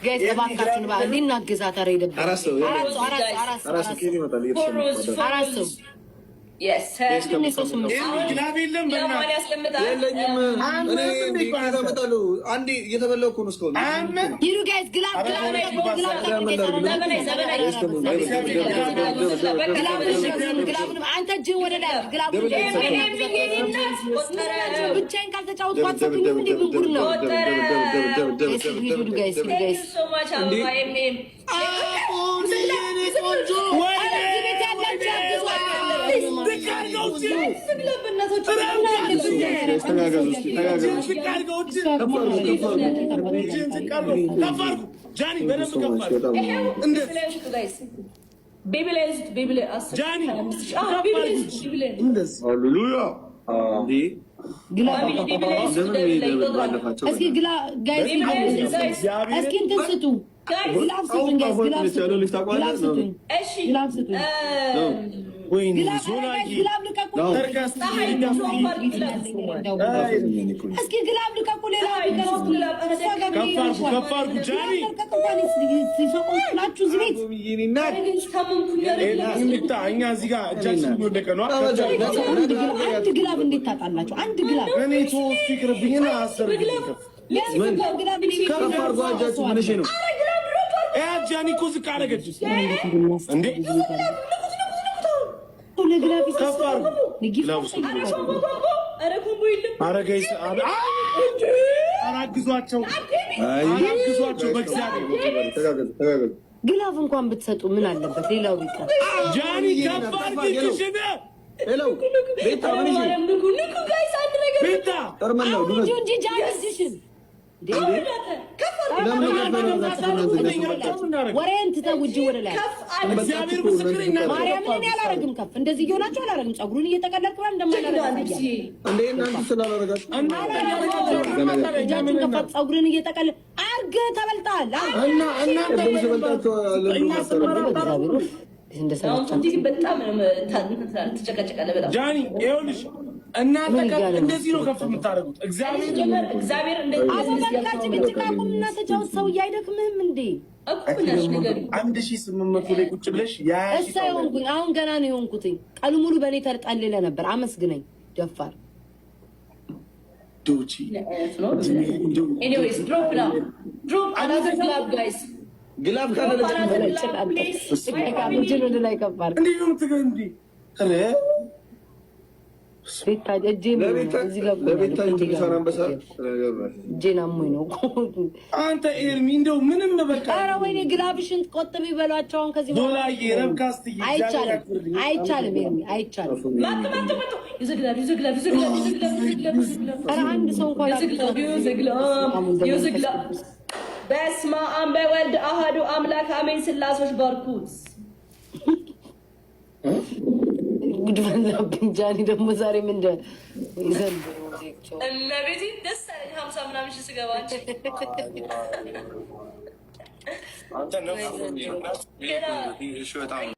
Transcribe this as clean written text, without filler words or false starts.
Guys፣ እባካችሁን ሊናግዛት። ኧረ ይደብራል። አራት ሰው። አራት ሰው፣ አራት ሰው፣ አራት ሰው፣ አራት ሰው አራት ከየት ሰው፣ ይመጣል? አራት ሰው። ምንድን ነው የሰው ስምንት ሰው? Glove የለም በእናትህ። ያስቀምጣል። የለኝም። እኔ እንዴ ከየት አመጣለሁ? አንዴ እየተበላሁ እኮ ነው እስካሁን። ሂዱ guys፣ glove፣ glove ልቀቁ፣ glove ልቀቁ። Glove ኡንም አንተ እጅህን ወደ ላይ አድርግ። Glove ኡን ብቻዬን ካልተጫወትኩ አትሰጡኝም እንዴ? ምን ጉድ ነው? ሂዱ guys፣ ሂዱ guys። ኧረ እዚህ ቤት ያላችሁ ያግዟት። ተጋገዙ እስኪ፣ ተጋገዙ። ዝቅ አድርገው፣ እጅህን ዝቅ አድርገው፣ ከፍ አድርጉ ጃኒ፣ በደንብ ከፍ አድርጉ። ጃኒ። ሃሌሉያ እንዴ! እስኪ guys፣ እስኪ እንትን ስጡ፣ glove ስጡኝ guys፣ glove ስጡኝ፣ glove ስጡኝ፣ glove ስጡኝ፣ ወይኔ glove፣ ኧረ ዞላዬ። Guys፣ glove ልቀቁ። እስኪ glove ልቀቁ። ሌላ ቢቀር እሷ ጋር ከፍ አድርጉ፣ ከፍ አድርጉ ጃኒ። መልቀቅ እንኳን ሲሰቆላችሁ እዚህ ቤት። ሚጣ፣ እኛ እዚህ ጋር እጃችን እየወደቀ ነው። አንድ glove እንዴት ታጣላችሁ? አንድ glove። እኔ ተወው፣ እሱ ይቅርብኝና 10 ጊዜ ከፍ ከፍ አድርጎ እጃችሁ። ምን እሺ ነው? ጃኒ እኮ ዝቅ አደረገች እንዴ? ለ glove። ከፍ አድርጉ። ኧረ guys፣ ኧረ አግዟቸው፣ ኧረ አግዟቸው በእግዚአብሔር። ተጋገዙ፣ ተጋገዙ። Glove እንኳን ብትሰጡ ምን አለበት? ሌላው ቢቀር። ጃኒ፣ ከፍ አድርጊ እጅሽን። Hello ቤታ፣ ምን እሺ? ቤታ። ጠርመን ነው ዱነት። እንጂ ጃኒ እጅሽን። ወሬን ትተህ ውጪ ወደ ላይ። እግዚአብሔር ምስክሬ እናንተ ማርያምን እኔ አላረግም። ከፍ እንደዚህ እየሆናችሁ አላረግም። ፀጉሩን እየጠቀለልክ ምናምን እንደማላረግ። እንዴ፣ እናንተ ስላላረጋችሁ። እጃችሁን ከፋት። ፀጉርን እየጠቀለል አርግ። ተበልጠሃል። እና እናንተ ቅድም ስበልጣችሁ ለምን እግዚአብሔር እንደሰለቻችሁ። በጣም ትጨቀጨቃለህ። በጣም። ጃኒ፣ ይኸውልሽ፣ እናንተ ከፍ እንደዚህ ነው ከፍ የምታደርጉት። እግዚአብሔር እግዚአብሔር አቦ በቃ ጭቅጭቅ አቁምና ተጫወት። ሰውዬ አይደክምህም እንዴ? 1800 ላይ ቁጭ ብለሽ ያ እሳ የሆንኩኝ አሁን ገና ነው የሆንኩትኝ። ቀኑ ሙሉ በእኔ ተርጣልለ ነበር። አመስግነኝ ደፋር። ዶቺ። Anyways, drop now, drop another glove, guys. Glove ካለ። እጅን ወደ ላይ ከፍ አድርግ። እንዴት ነው የምትገ እንዴ? ኧረ። ቤታ፣ እጄን እዚህ ጋር ለቤታ ትንሿን አንበሳ። እጄን አሞኝ ነው። አንተ ኤርሚ፣ እንደው ምንም በቃ። ኧረ ወይኔ፣ glove ሽን ቆጥቢ በሏቸው። አሁን ከዚህ በኋላ ዞላዬ፣ ረብካስትዬ። አይቻልም፣ አይቻልም፣ ኤርሚ አይቻልም። ኧረ አንድ ሰው እንኳን በስመ አብ በወልድ አሐዱ አምላክ አሜን። ስላሶች ባርኩት። ጉድ ፈላብኝ። ጃኒ ደግሞ ዛሬ ምን እንደ እመቤቴ ደስ አለኝ። 50 ምናምን ሺህ ስገባ አንተ ነፍስ በጣም